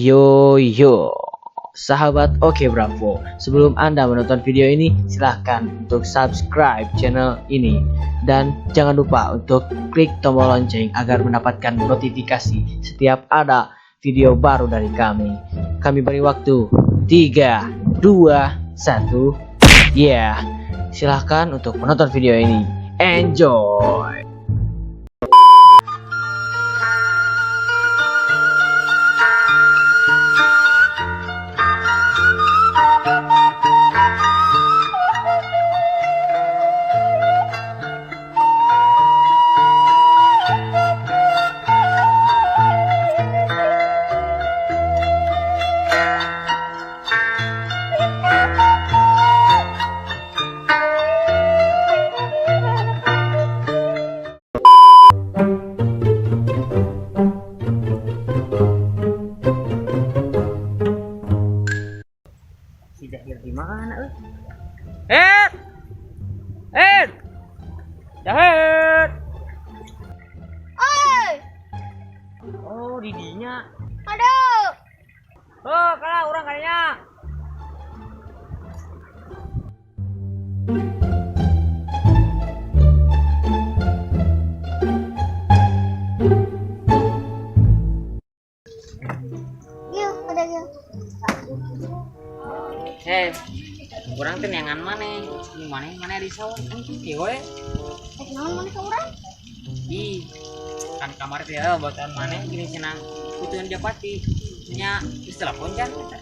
Yo yo, sahabat Oke Bravo, sebelum Anda menonton video ini, silahkan untuk subscribe channel ini dan jangan lupa untuk klik tombol lonceng agar mendapatkan notifikasi setiap ada video baru dari kami. Kami beri waktu 3, 2, 1. Yeah, silahkan untuk menonton video ini. Enjoy! Si Zahir di mana euy? Eh! Eh! Zahir! Oi, Oh, di dinya. aduh, Oh, kalah urang kayaknya. Yuk, udah yuk. Eh, urang teh neangan maneh? Di maneh maneh di sawah kan kieu we. Eh, naon maneh ka urang? Ih, kan kamar teh bacaan maneh gini cenah putuan Japati. Nya geus telepon kan eta.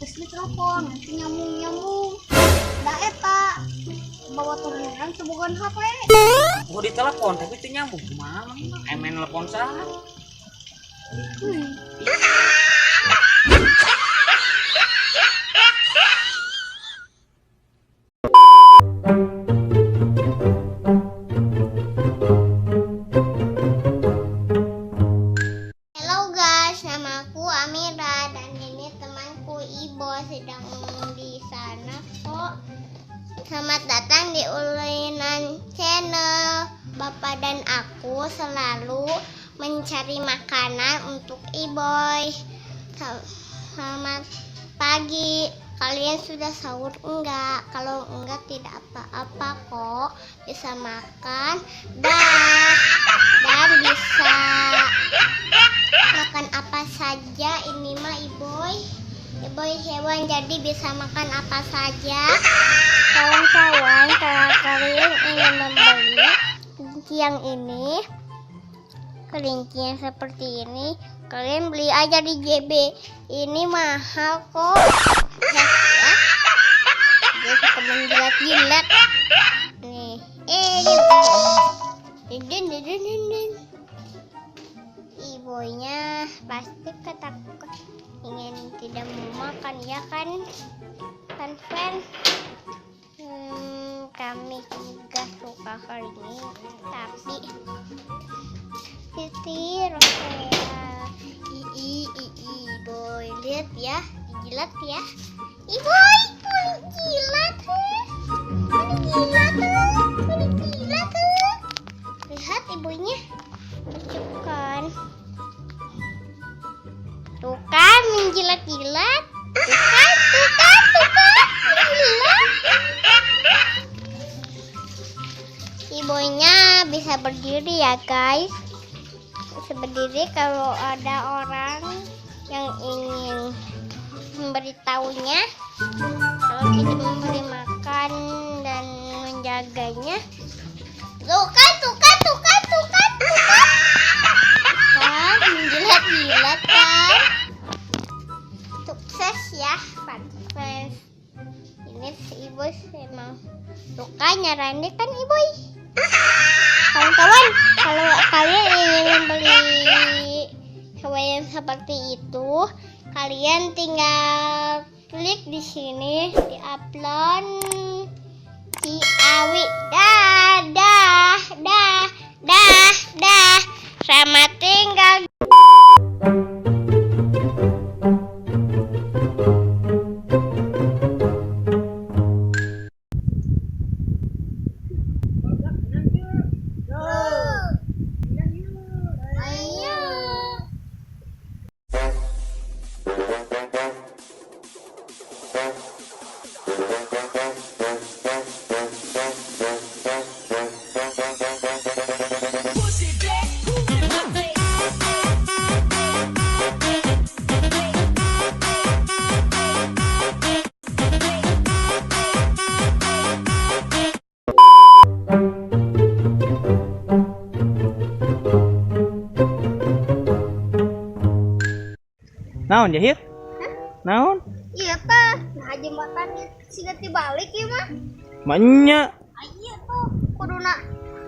Terus di telepon, nanti nyambung-nyambung. Da eta, bawa turunan teu HP. Oh, di telepon tapi teu nyambung kumaha maneh mah? Eh, main telepon saha? Hello guys, nama aku Amira dan ini temanku Ibo sedang di sana kok. Selamat datang di Ulinan Channel. Bapak dan aku selalu mencari makanan untuk Iboy. Selamat pagi. Kalian sudah sahur enggak? Kalau enggak tidak apa-apa kok. Bisa makan dah dan bisa makan apa saja. Ini mah Iboy. Iboy hewan jadi bisa makan apa saja. Kawan-kawan, kalau kalian ingin membeli kelinci yang ini, kelinci yang seperti ini, kalian beli aja di JB. Ini mahal kok. Ya, ya. Dia suka menjilat-jilat. Nih, dia. Din, din, din, din, din. Ibunya pasti ketakut ingin tidak mau makan ya kan, kan friend. Kami juga suka kali ini, tapi Titi Rosea i i i i boy, lihat ya, dijilat ya. Iboy, jilat, jilat, jilat. Lihat ibunya, lucu kan? Tuh kan menjilat-jilat. Tuh kan, tuh kan, tuh kan, menjilat. Ibunya bisa berdiri ya guys. Bisa berdiri kalau ada orang yang ingin memberitahunya. Kalau kita memberi makan dan menjaganya. Tuh kan, tuh kan, tuh kan, tuh kan, tuh kan. Kan menjilat-jilat kan. Sukses ya, fans. Ini si ibu emang suka nyarani kan ibu. Kawan-kawan, kalau kalian ingin membeli hewan yang seperti itu, kalian tinggal klik di sini di upload Ciawi. Dah, dah, dah, dah, dah. Selamat tinggal. Ayo. Naon Jahir? Naon? Iya tah, nah jembatan siga tibalik ieu mah. Manya. Ah, iya tuh, kuduna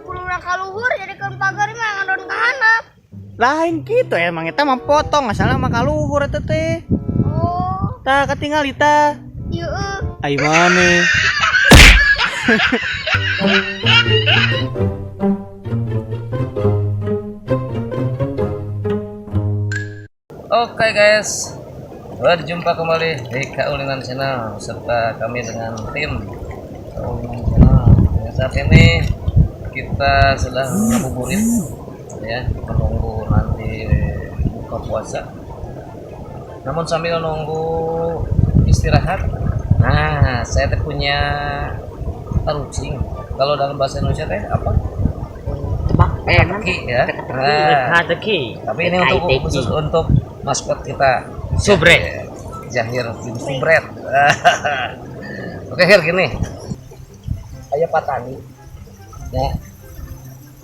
kuduna kaluhur jadikeun pagar mah ngadon ka handap. Lain kitu emang eta mah potong masalah mah kaluhur eta teh. Oh, Tah katingali tah. ieu euy. Ai maneh. Oke guys, berjumpa kembali di Kaulinan Channel serta kami dengan tim Kaulinan Channel. Ya, saat ini kita sedang ngabuburit ya, menunggu nanti buka puasa. Namun sambil nunggu istirahat, nah saya teh punya tarucing. Kalau dalam bahasa Indonesia teh apa? Tebak Teki ya. Nah, teki. tapi ini untuk khusus untuk maskot kita Subret. Jahir bin Subret. Oke Hir, gini. Aya patani ya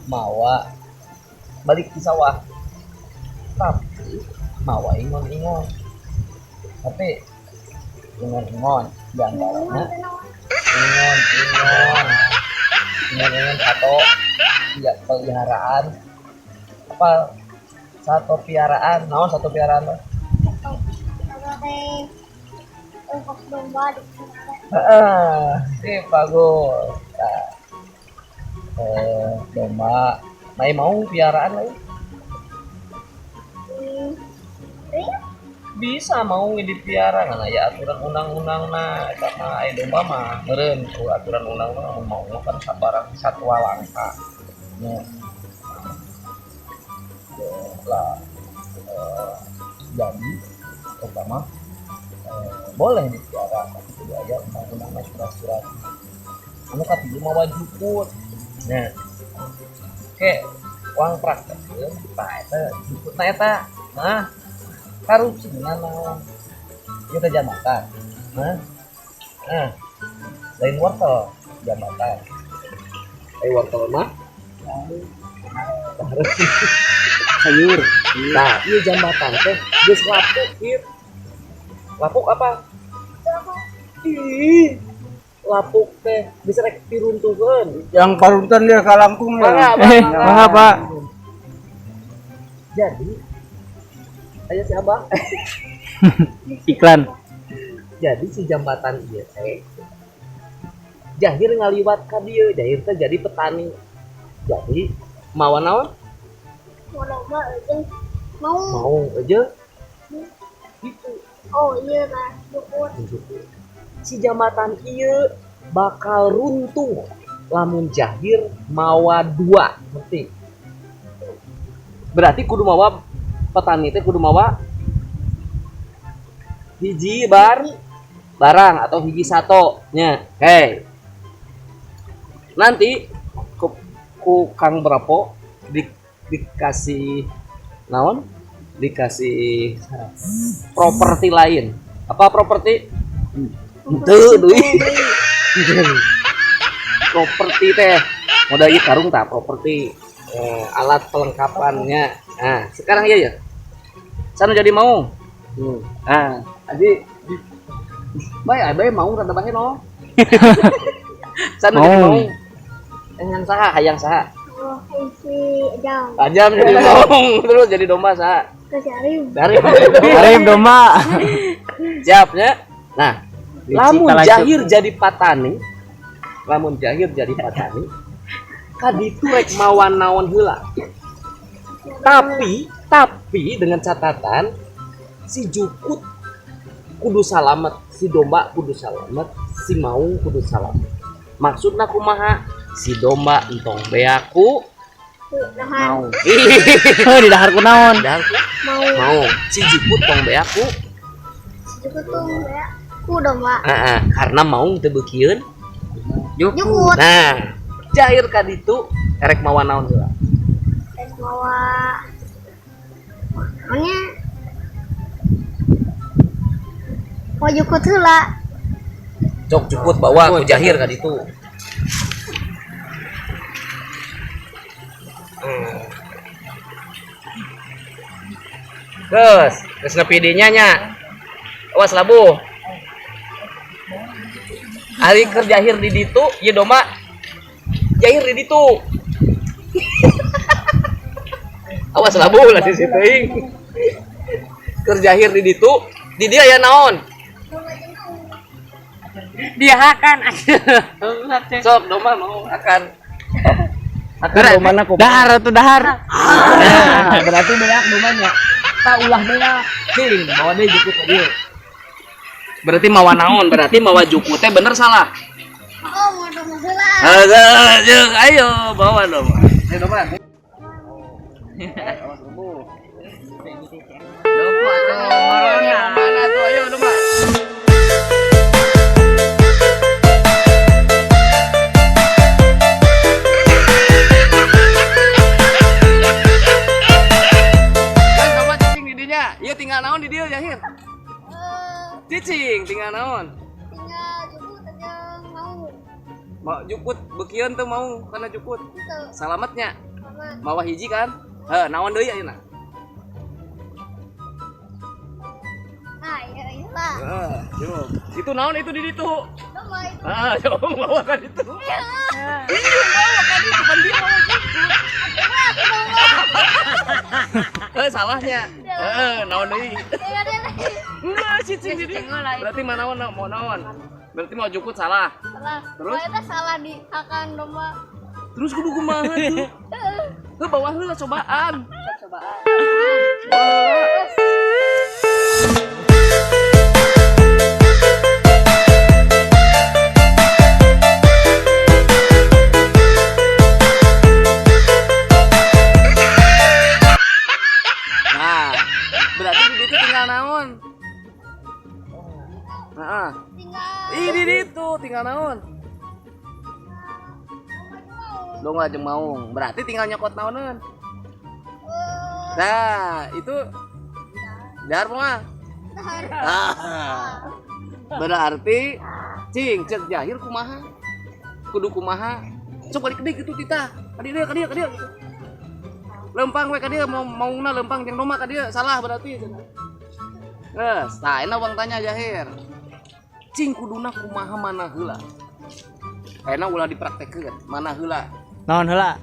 mawa balik di sawah tapi mawa ingon-ingon, tapi ingon-ingon di antaranya ingon-ingon ingon-ingon atau ya peliharaan apa satu piaraan, naon satu piaraan tuh? Teh ongkos domba di Heeh, sip bagus. Nah, domba, nah mau piaraan lagi? Bisa mau dipiara ngan aya aturan undang-undang nah karena aya domba mah meureun ku aturan undang-undang mun mau kan sabarang satwa langka. Nya. Lah jadi pertama boleh dipiara tapi kudu aya undang-undangna surat-surat. Anu katilu mawa jukut. Nah, oke, uang praktekeun tah eta jukutna eta. Nah, karucingna naon? Ieu teh jambatan. Nah, nah, lain wortel jambatan. Wortel mah Sayur. Nah, ieu jambatan teh geus lapuk ieu. Lapuk apa? Ih, lapuk teh bisa rek diruntuhkeun. Yang paruntan dia kalangkung Mangga, ya. mangga. Mangga, Pak. Jadi aya si Abang. Iklan. Jadi si jambatan ieu teh Jahir ngaliwat ka dieu, Jahir teh jadi petani. Jadi mawa naon? Mau domba euy mau. Mau aja gitu. Oh iya tah, jukut. Si jambatan ieu bakal runtuh lamun Jahir mawa dua, ngerti? Berarti kudu mawa petani teh kudu mawa hiji barang atau hiji sato nya. Hei. Nanti ku Kang Bravo dikasih naon? Dikasih properti lain. Apa properti? Henteu deui. Properti teh modal ieu karung tah properti alat pelengkapannya. Nah, sekarang iya ya. Sana jadi mau. Nah, jadi bae bae mau rada bae no. Sana jadi Mau. mau. Hayang saha, hayang saha. Oh, si Ajam. Ajam jadi mau, terus jadi domba saha. Ke si Arif. Dari Arif domba. Siap ya. Nah, lamun Cita Jahir jadi patani, lamun Jahir jadi patani, kaditu rek mawa naon heula. Tapi dengan catatan si jukut kudu salamet, si domba kudu salamet, si maung kudu salamet. Maksudna kumaha? Si domba entong beaku Nahan. mau. Heuh, di dahar ku naon? Dahar ku Mau. mau. Si jukut tong beaku Si jukut tuh ya. Ku domba. Heeh, karena maung teu beukieun Jukut. Nah, Jahir ka ditu erek mawa naon heula? Rek mawa naonnya? Mau jukut heula. Cok jukut bawa ku Jahir ka ditu. Terus, geus nepi dinya nya. Awas labuh. Ari keur Jahir di ditu, ieu domba Jahir di ditu. Awas labuh lah di situ ing. Keur Jahir di ditu, di dia aya naon? Dia hakan. Sok domba mau akan. Akan domana kumaha? Dahar atuh dahar. Nah, berarti beak domanya. Tak ulah beak. Cing, bawa deui jukut ka dieu. Berarti mawa naon? Berarti mawa jukut teh bener salah? Oh, mau domba heula. Ayo, ayo bawa domba. Ayo domba. Awas labuh. Domba tuh, mana tuh? Ayo domba. Kan domba cicing di dinya. Ieu tinggal naon di dieu Jahir? Cicing tinggal naon? Tinggal jukut aja mau. Mau jukut beukieun teu mau kana jukut. Itu Salametnya. sama. Mawa hiji kan? Heh, naon deui ayeuna? Nah, iya iya. Heeh, yuk. Itu naon itu di ditu? Domba itu. Ah, jauh bawa kan itu. Iya, bawa kan itu pan dia bawa jukut. Eh, salahnya. Heeh, naon deui? Iya, iya, iya. Enggak, cicing di ditu. Berarti mana naon mau naon? Berarti mau jukut salah. Salah. Terus? Kalau itu salah di akan domba. Terus kudu kumaha tuh? Ke bawah heula cobaan. Cobaan. Nah, berarti di ditu tinggal naon? Heeh. Tinggal Ih, di ditu tinggal naon? Domba jeung maung. Berarti tinggal nyokot naoneun. Nah, itu dahar mah. Ah. Berarti cing cek Jahir kumaha? Kudu kumaha? Sok balik deui kitu titah. Ka dieu ka dieu ka dieu gitu. Lempang we ka dieu mau maungna lempang jeung domba ka dieu salah berarti. Geus, tah enak bang tanya Jahir. Cing kuduna kumaha mana heula? Ayeuna ulah dipraktekkeun, mana heula? Naon heula?